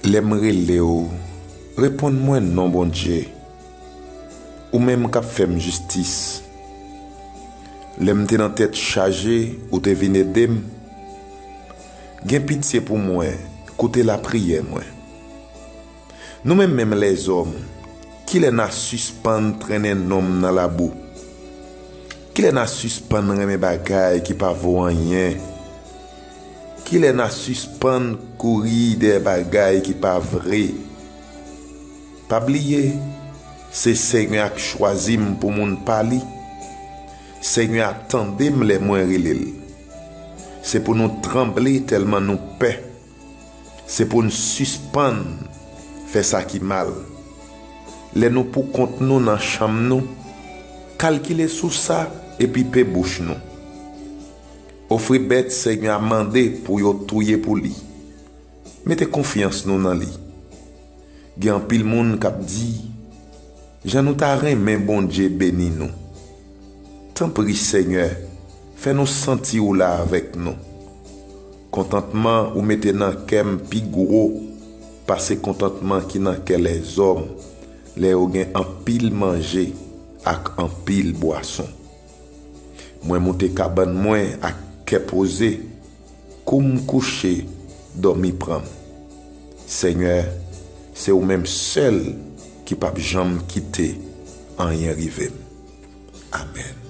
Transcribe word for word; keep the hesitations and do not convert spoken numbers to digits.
Lè m rele w, reponn mwen non, Bondye. Ou menm k ap fè m jistis. Lè m te nan tèt chaje, ou te vin ede m. Gen pitye pou mwen, koute lapriyè mwen. Nou menm menm lèzòm, kilè n a sispann trennen non m nan labou? Kilè n a sispann renmen bagay ki pa vo anyen? Kilè n a sispann kouri dèyè bagay ki pa vre? Pa bliye, se Senyè a k chwazi m pou moun pa li. Senyè a tande m lè mwen rele l. Se pou nou tranble tèlman nou pè. Se pou n sispann fè sa ki mal. Lè nou poukont nou nan chanm nou, kalkile sou sa epi pe bouch nou. Ofri bèt Senyè a mande pou yo touye pou li. Mete konfyans nou nan li. Gen anpil moun k ap di, jan nou ta renmen Bondye beni nou. Tanpri, Senyè, fè nou santi w la avèk nou. Kontantman ou mete nan kè m pi gwo pase kontantman ki nan kè lèzòm lè yo gen anpil manje ak anpil bwason. Mwen moute kabann mwen ak kè poze, kou m kouche, dòmi pran m. Senyè, se ou menm sèl ki p ap janm kite anyen rive m. Amèn.